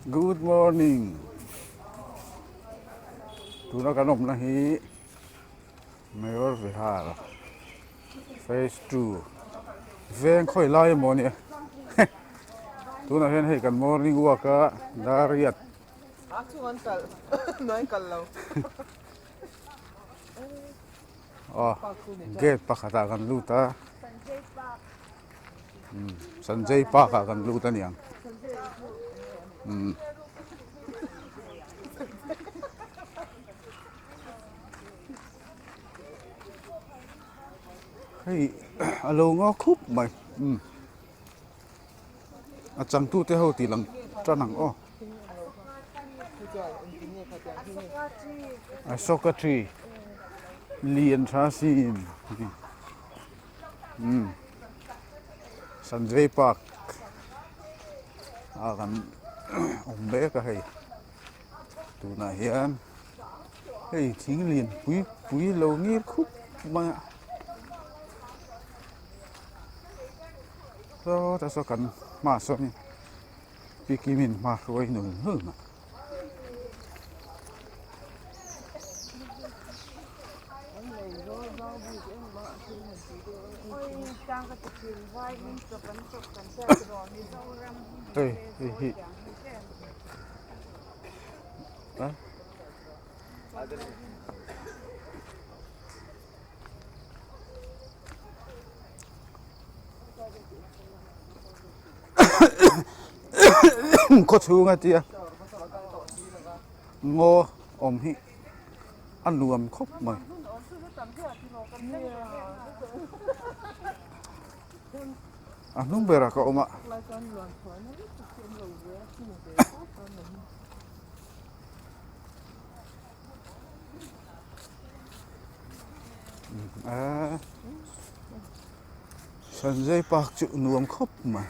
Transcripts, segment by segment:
Good morning tuna kan awmna hi Mayor Vihar phase 2 veng khawi lai emaw ania tunah hian hei kan morning walk a dariat aw gate pakhatah kan lut a Sanjay Park ah kan lut a niang hei a lo ngaw khup mai a changtute ho tih lang tan ang aw. Ashoka tree lian tha sin umm Sanjay park ah kan awm mek a hei tunah hian hei thing lian pui pui lo ngir khup mai a sawtah saw kan hmaah sawn Pi Kimin hma hruai nul nul mai. Hei hei hi a khaw chhung a tia ngaw awm hi a nuam khawp mai. A hnung berah ka awm a. Sanjay park chu nuam khawp mai.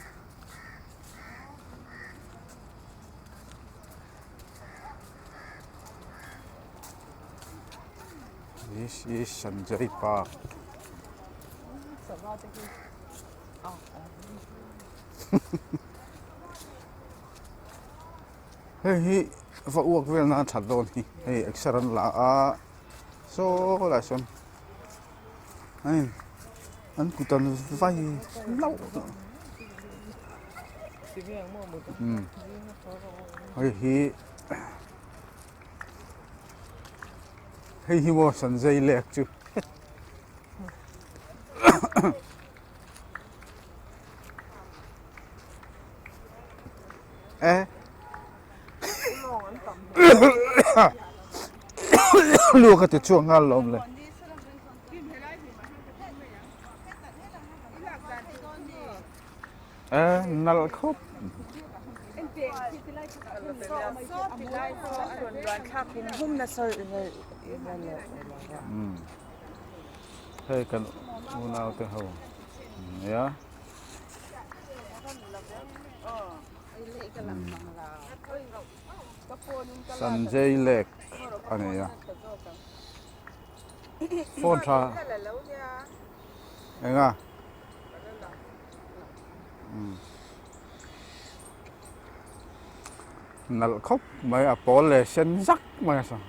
This is Sanjay park. Hei hi va uak vel nan that dawn hi hei exer an la a saw lai sawn hei an kut an vai hlauh tawh umm hei hi hei hi maw Sanjay lek chu. E luak a ti chhuak nghal lawm le. E nalh khawp. Hei kan unau te ho nia. Sanjay Lake a ni a phone tha eng a nalh khawp mai a pawl leh sen zak mai a saw.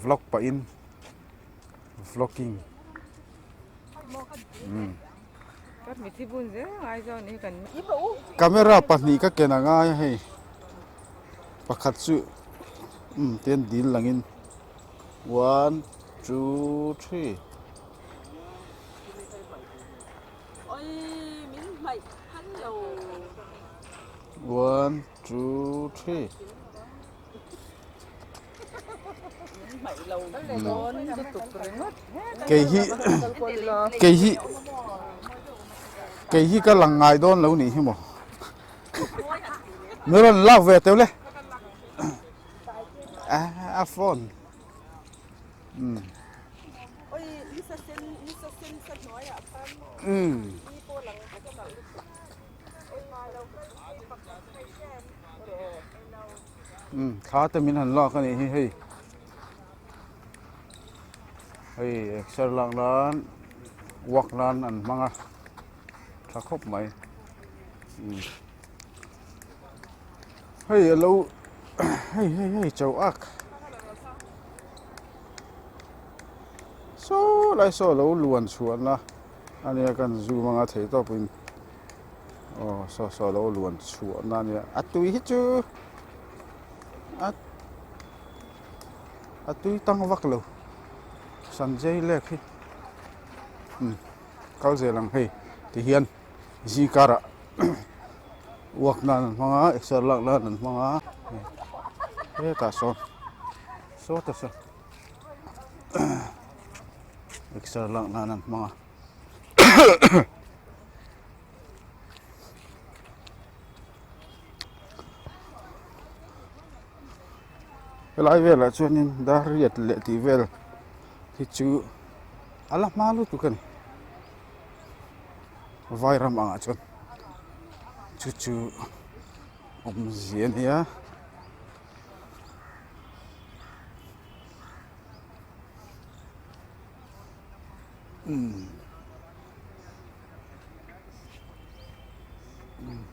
Vlog pahin vlogging camera pahnih ka ken a ngai a hei pakhat chu umm tian dil langin one two three. One, two, three. Kei hi kei hi kei hi ka lang ngai dawn lo nih hi maw. Mi rawn lak ve teuh le. A phone. Umm. Umm. Umm thla te min han lak a nih hi hei. Hei exer lak nan walk nan an hmang a tha khawp mai umm hei alo hei hei hei chauh ak saw lai saw alo luan chhuah na ania kan zoom anga thei tawpin aw saw saw alo luan chhuah na ania a tui hi chu a. A tui tang vak lo Sanjay lake hi umm kal zel ang hei ti hian zingkarah walk nan an hmang a exer lak nan an hmang a hetah sawn sawtah sawn exer lak nan an hmang a. Helai velah chuanin dar riat leh tih vel hi chu a la hma lutuk a ni vai ram angah chuan chu chu awmzia a nia.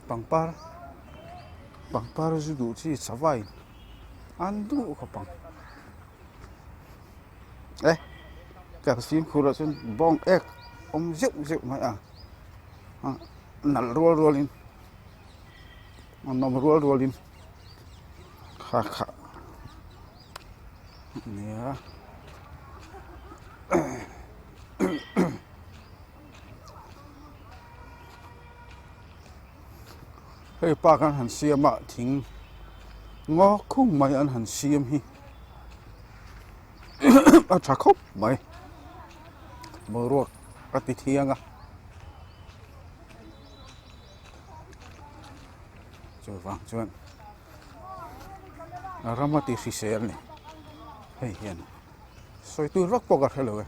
Pangpar pangpar zu duh chi sava in an duh khawp ang e ka fimkhur ah chuan bawng ek awm zeuh zeuh mai a nalh rual rual in a nawm rual rual in kha kha nia. Hei park an han siam a thing ngaw khum mai an han siam hi a tha khawp mai boruak a ti thiang a chuvang chuan a ram a ti hrisel a ni hei hian sawi tur vak pawh ka hre lo e.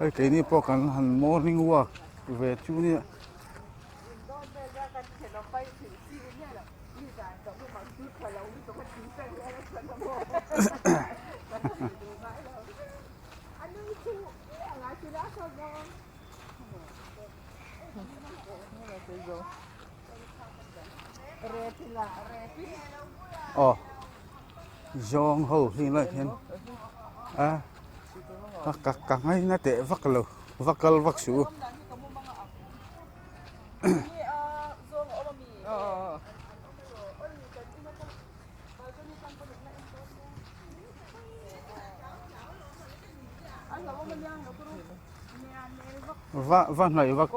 Hei keini pawh kan han morning walk ve chu nia. Aw zawng ho hi lai hian a ka ka ngaina teh vak lo va kal vak suh u. Va va hnaih vak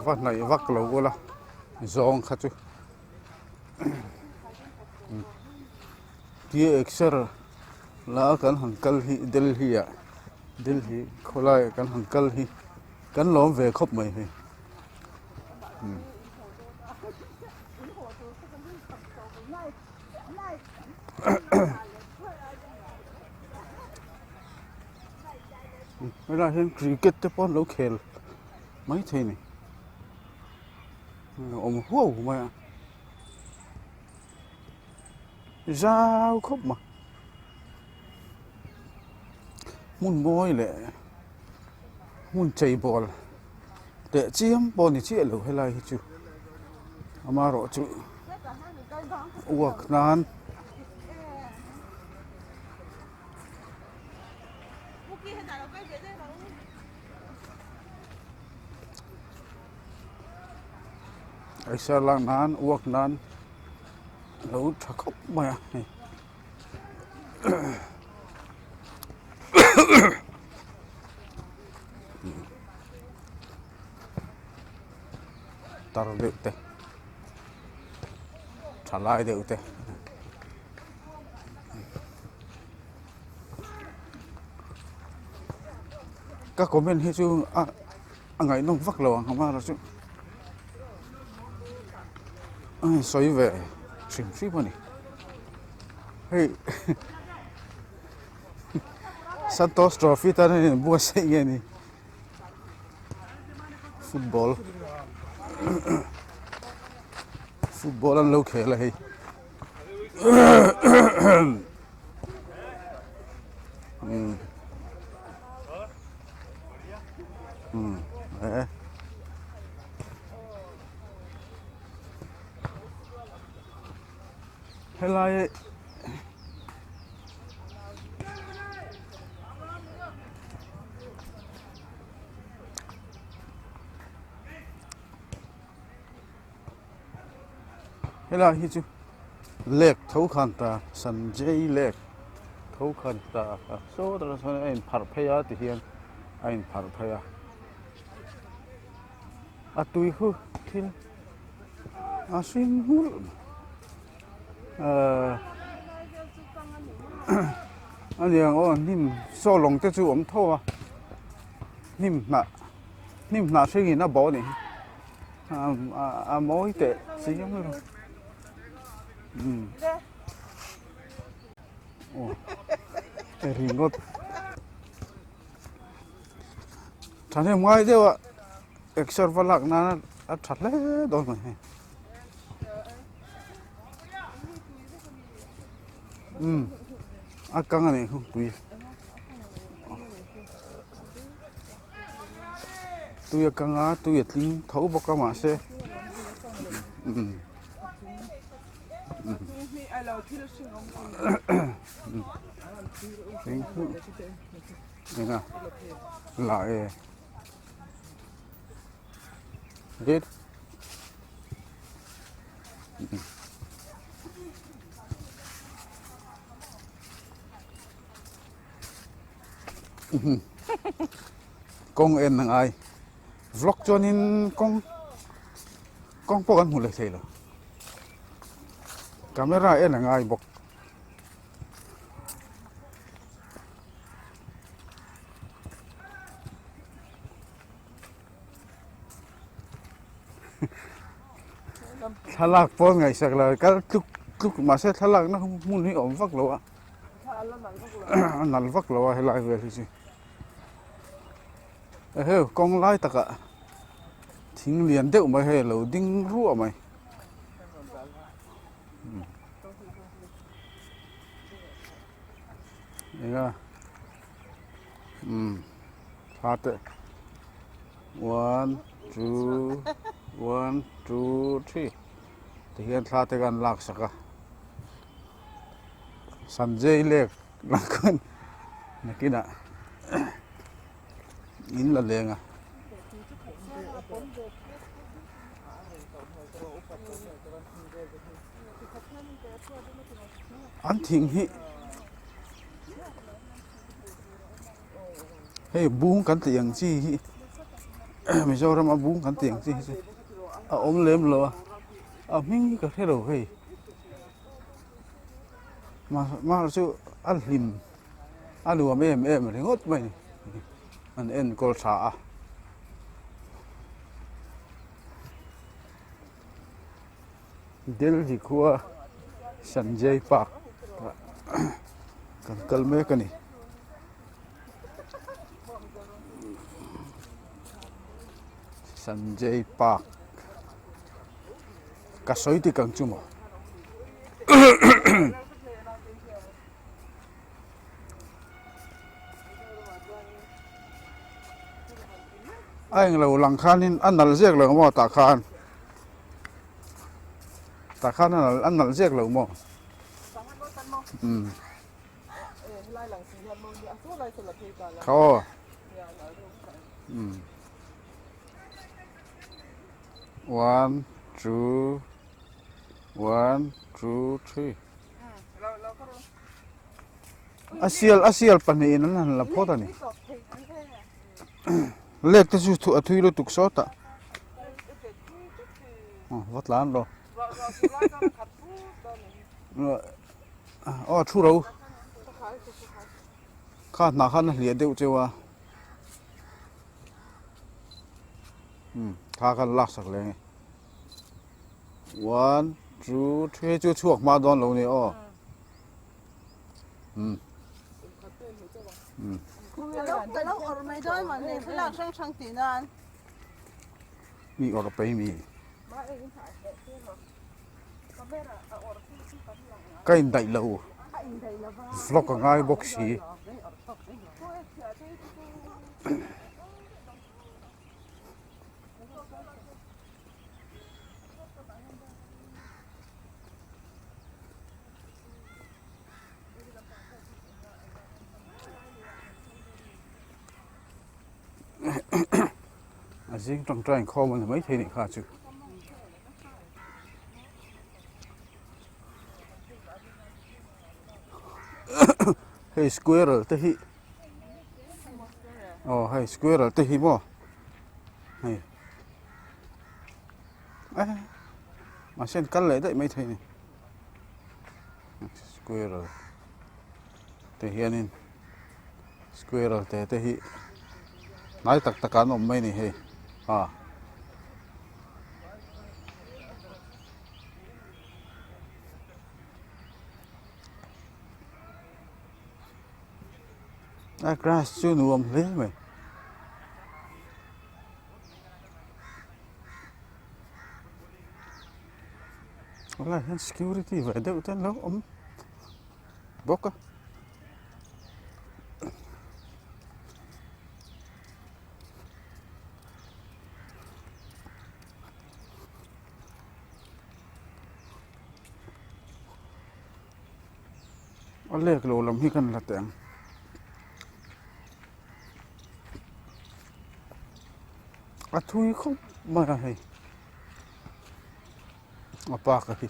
va hnaih vak lo ula zawng kha chu tia exer la kan han kal hi Delhi ah Delhi khawlai ah kan han kal hi kan lawm ve khawp mai hei. Helaiah hian cricket te pawh an lo khel maithei a ni a awm huau mai a zau khawp mai hmun mawi leh hmun chei bawl teh chiam pawh ni chiah lo helai hi chu amaherawh chu uak nan exer lak nan uak nan a lo tha khawp mai a hei. Tar deuh te tha lai deuh te ka comment hi chu a a ngaihnawm vak lo ang amaherawhchu a sawi ve. hrim hrim a ni. Hei Santosh Trophy tan a inbuatsaih nge ni football football an lo khel a hei. Helai Helai hi chu lake tho khan ta Sanjay lake tho khan ta saw takah sawn a inpharh phei a tihian a inpharh phei a a tui hu thil a hring nghulh ahh a niang aw hnim saw lawng te chu a awm tho a hnim hnah hnim hnah hringin a bawh a nih hi. A mawi teh chiang lo aw ringawt thahnem ngai deuh a exer va lak nan a tha hle dawn mai hei umm a kang a nih khu tui. Tui a kang a tui a tling tho bawk a mahse umm eng a la e rit. Kawng en a ngai vlog chuanin kawng kawng pawh kan hmu leh thei lo camera en a ngai bawk. Thlalak pawh ngaihsak lo kal tluk tluk mahse thlalakna hmun hi a awm vak lo a. A nalh vak lo a helai vel hi chu eheu kawng lai takah thing lian deuh mai hei a lo ding ruah mai eng a umm thla teh one two one two three tihian thla te khan lak sak a. Sanjay lake lah khan nakinah in la leng a. An thing hi hei bung kan tih ang chi hi Mizoram a bung kan tih ang chi hi chu a awm lem lo a a hming hi ka hre lo hei. Mahse chu a hlim a nuam em em ringawt mai a ni an enkawl tha a. Delhi khua Sanjay park ah kan kal mek a ni. Sanjay park. Ka sawi dik ang chu maw? A englo lang khanin a nalh ziak lo maw tah khan? Tah khan a nalh a nalh ziak lo maw? Umm. Kha aw. Umm. One two one two three a sial a sial pahnihin an han la phawt a ni lek te chu a thui lutuk sawt a va tlan rawh aw thu ro kha hnah khan a hliah deuh cheu a. Umm thla khan lak sak leh nge one. Two three chu chhuak hma dawn lo ni aw. Um. Um. Ka lo awrh mai dawn mah ni thlalak hrang hrang tih nan. Mi awrh pei mi. Ka indaih lo. Vlog a ngai bawk si. A zing tawngtai inkhawm a ni maithei nih kha chu. Hei squirrel te hi aw hei squirrel te hi maw hei eh mahse an kal leh daih maithei a ni squirrel te hianin squirrel te te hi hnai tak takah an awm mai a ni hei a. A grass chu nuam hle mai. Helai hian security ve deuh te an lo awm bawk a. A lek lo lam hi kan la teh ang. A thui khawp mai a hei. A park a hi.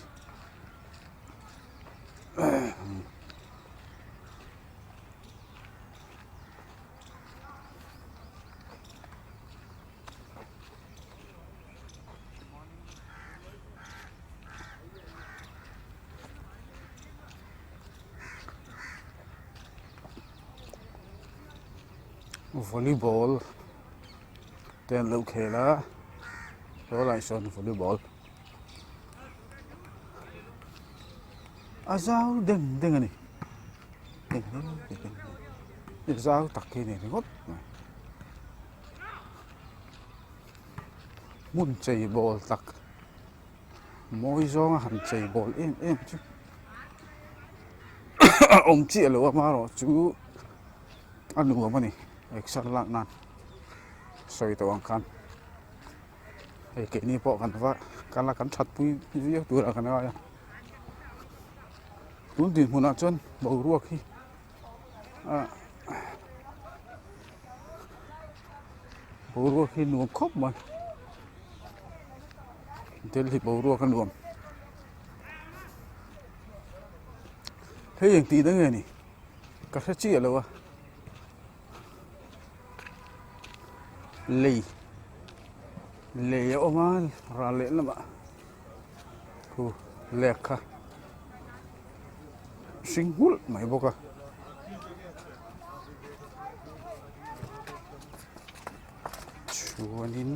Volleyball te an lo khel a saw lai sawn volleyball a zau deng deng a ni zau tak hi a ni ringawt mai. Hmun chei bawl tak mawi zawnga han chei bawl em em chu a awm chiah lo a amaherawhchu a nuam a ni exer lak nan sawi tawh ang khan hei keini pawh kan va kal a kan that pui viau turah kan ngai a tun dinhmunah chuan boruak hi ah. Boruak hi nuam khawp mai Delhi boruak a nuam hei eng tih na nge ni ka hre chiah lo a lei lei a awm a ral leh lamah khu lek kha hring nghulh mai bawk a. Chuanin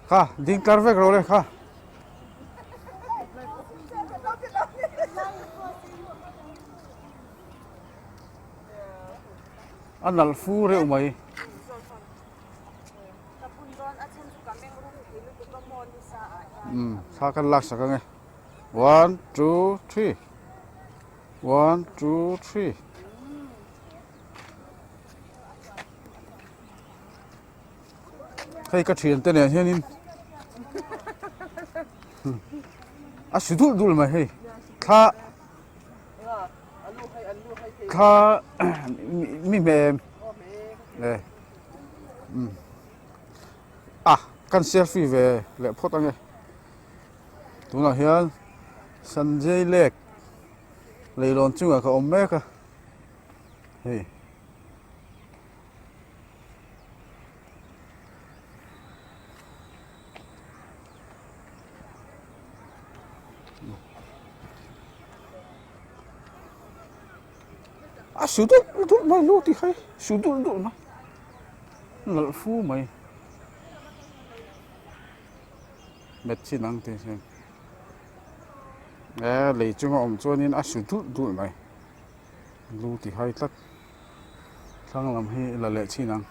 kha ding tlar vek rawh le kha. A nalh fu reuh mai. Umm thla kan lak sak ange one two three one two three hei ka thian te nen hianin a su dul dul mai hei thla thla mi hmem e umm a kan selfie ve leh phawt ange tunah hian Sanjay lake leilawn chungah ka awm mek a hei. A su dulh dulh mai lu tih kha su dulh dulh mai nalh fu mai. Met chin ang tih hian e lei chunga awm chuanin a su dulh dulh mai lu ti hai tlat thlang lam hi la leh chin ang.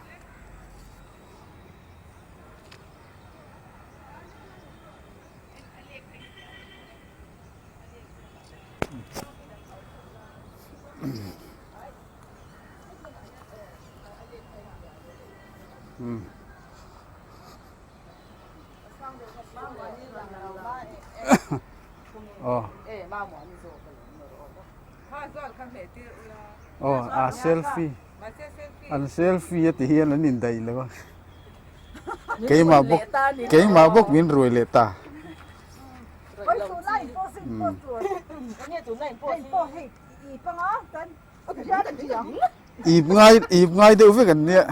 Aw a selfie an selfie a ti hian an indaih lo a keimah bawk keimah bawk min ruai leh ta. Ip ngai ip ngai deuh vek an nia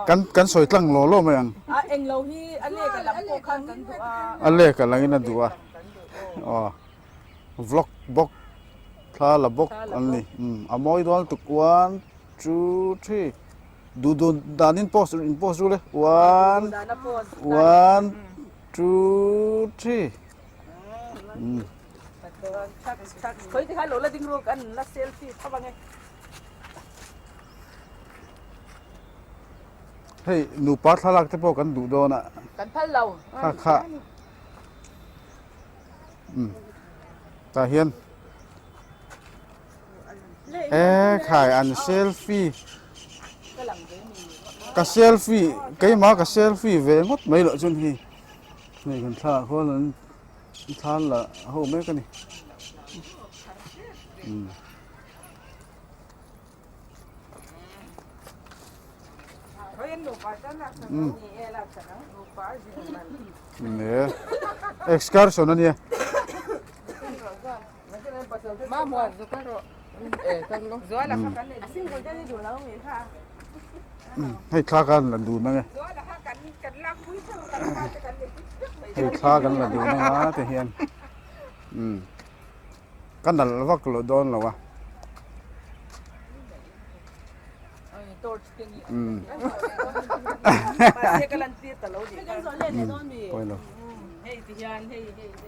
kan kan sawi tlang law law mai ang. A englo hi a lek a lang pawh khan kan duh a. A lek a langin a duh a. Aw vlog bawk thla la bawk an ni a mawi dawn lutuk one two three duh duh danin post in post ru le one one two three. Hei nupa thlalak te pawh kan duh dawn a. Kan phal lo. Kha kha. Um. Tah hian e khai an selfie. Ka selfie keimah ka selfie ve ngawt mai loh chuan hei. Hei kan thla ah khuan an thla la ho mek a ni. Um. Ne excursion a nia. Hei thla kan la dun ang e. Hei thla kan la dun ang a ti hian. Um. Ka nalh vak loh dawn lo a.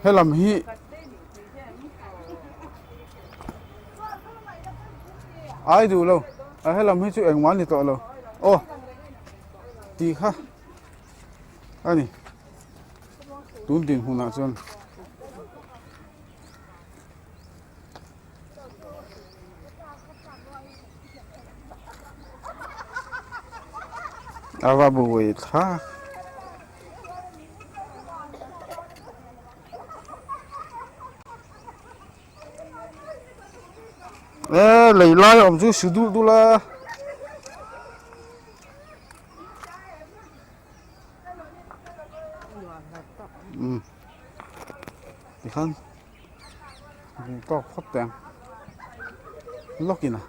Helam hi ai duh lo a helam hi chu engmah a ni tawh lo aw tih kha a ni tun dinhmunah chuan. A va buai thlak. E lei lai awm chu su dul dul a. Um tikhan tawk phawt teh ang lawkin a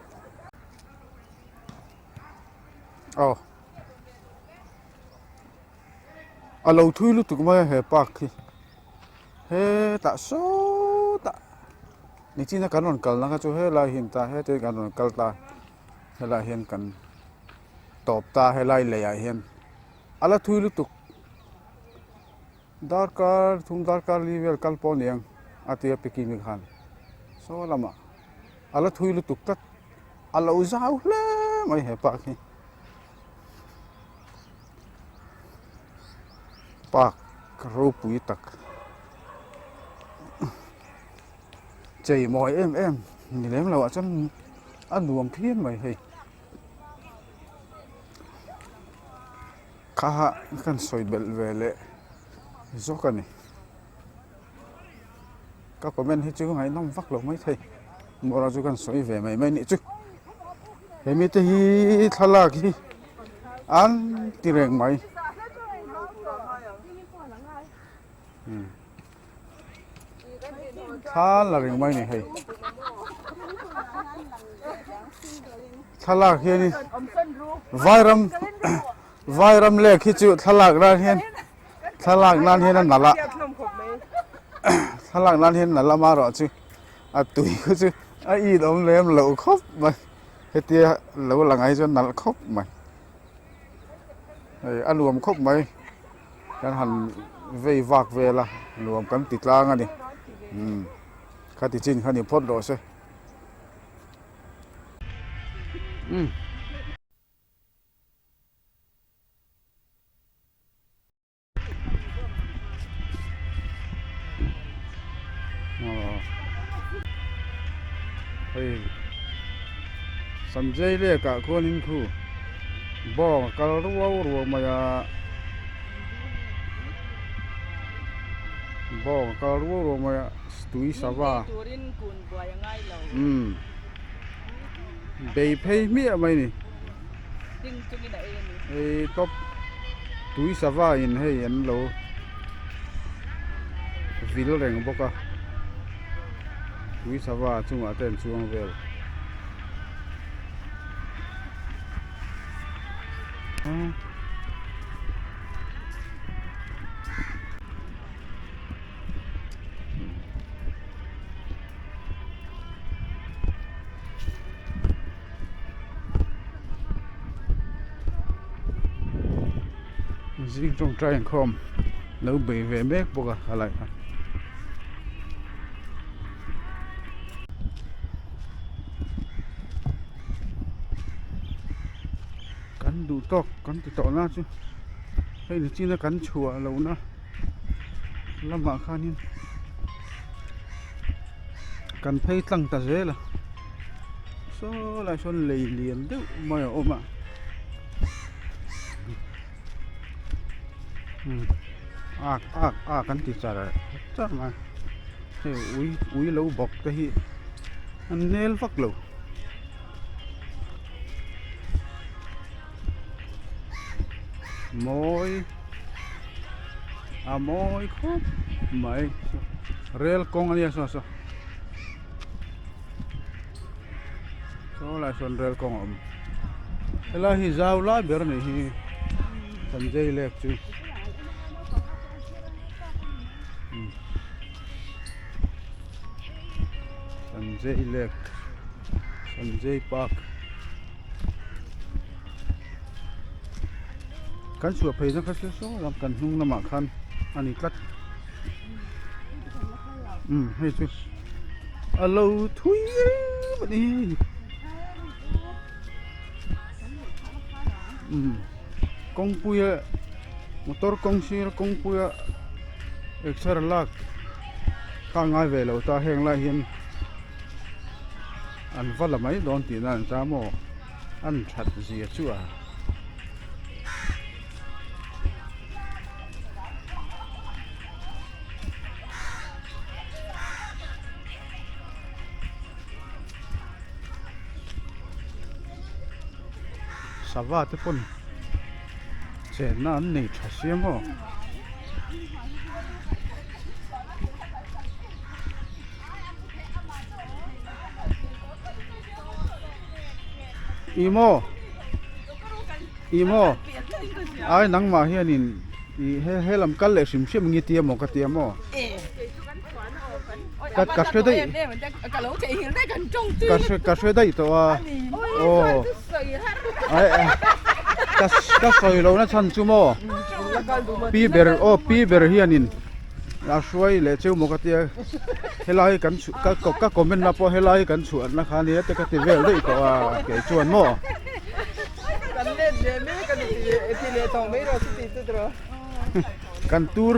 aw a lo thui lutuk mai a he park hi hetah sawtah nichina kan rawn kalna kha chu helai hi a ni ta heti kan rawn kal ta helaiah hian kan tawp ta helai leiah hian a la thui lutuk. Darkar thum darkar li vel kal pawh a ni ang a ti a Pekimi khan saw lamah a la thui lutuk tlat a lo zau hle mai he park hi park ropui tak chei mawi em em ni lem loh ah chuan a nuam phian mai hei. Kha kan sawi belh ve leh zawk a ni. Ka comment hi chu ngaihnawm vak lo mai thei. Mawra chu kan sawi ve mai mai nih chu. He mite hi thlalak hi an ti reng mai. Thla la reng mai ni hei. Thlalak hian vairam vairam lek hi chu thlalak nan hian thlalak nan hian a nalh a thlalak nan hian nalh a marawh chu a tui khu chu a it awm lem loh khawp mai hetia lo lang ai chuan nalh khawp mai hei a nuam khawp mai kan han. vei vak vel a nuam kan ti tlang a ni umm khati chin kha ni phawt rawh se umm. Hei Sanjay lake ah khuanin khu bawng a kal ruau ruau mai a bawng a kal ruau ruau mai a tui sava umm bei phei hmiah mai a ni. Hei tawp tui sava in hei an lo vil reng bawk a tui sava chungah te an chuang vel. Zing tawngtai inkhawm lo bei ve mek bawk a helai kha. Kan duh tawk kan ti tawh na chu hei ni china kan chhuah lohna lamah khanin kan phei tlang ta zel a. Saw lai sawn lei lian deuh mai a awm a ak ak ak an ti char char mai hei ui ui lo bawk te hi an nel vak lo mawi a mawi khawp mai rel kawng a nia saw saw. Saw lai sawn rel kawng a awm helai hi zau lai ber a nih hi Sanjay lake chu Sanjay lake Sanjay park kan chhuah phei na kha chu saw lam kan hnung lamah khan a ni tlat. Umm hei chu a lo thui em a ni umm kawngpuia motor kawng sir kawngpuia exer lak kha a ngai ve lo ta heng lai hian an va la mai dawn tihna an ta maw an that zia chu a. Sava te pawn chenna an nei tha sia maw. Ih maw ih maw ai nangmah hianin ih he he lam kal leh hrim hrim nge tia maw ka tia maw ka ka hre daih ka hre ka hre daih tawh a aw ai ka ka sawi lohna chhan chu maw pi ber aw pi ber hianin a hruai leh cheu maw ka tia helai kan chhuh ka ka comment na pawh helai kan chhuah na kha nia te ka ti vel daih tawh a kei chuan maw. Kan let leh mek a ni ti leh tawh mai rawh chuti chu tiraw. Kan tour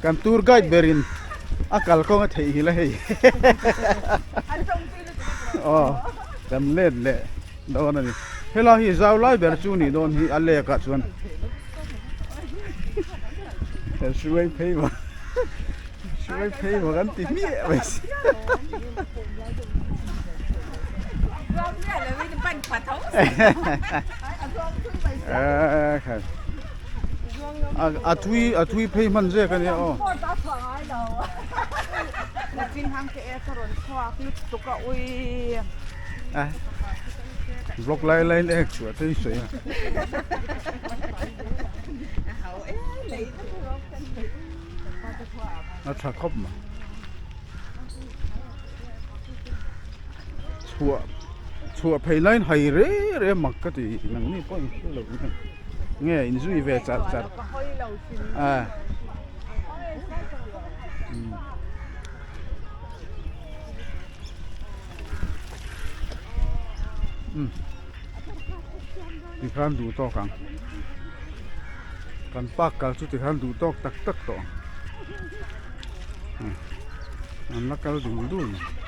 kan tour guide berin a kalkawng a theih hil a hei. Aw kan let leh dawn a ni. Helai hi zau lai ber chu nih dawn hi a lek ah chuan kan hruai phei vang hruai phei vang an ti hmiah mai si. A thui a thui phei hman zek a nia aw. Vlog lai lai lek chhuah te hi sawi a. A tha khawp mai. Chhuah chhuah phei laiin hai re re mak ka ti nang ni pawh in hre lo nge nge in zui ve char char. Umm tikhan duh tawk ang kan park kal chu tikhan duh tawk tak tak tawh ang an la kal dul dul mai.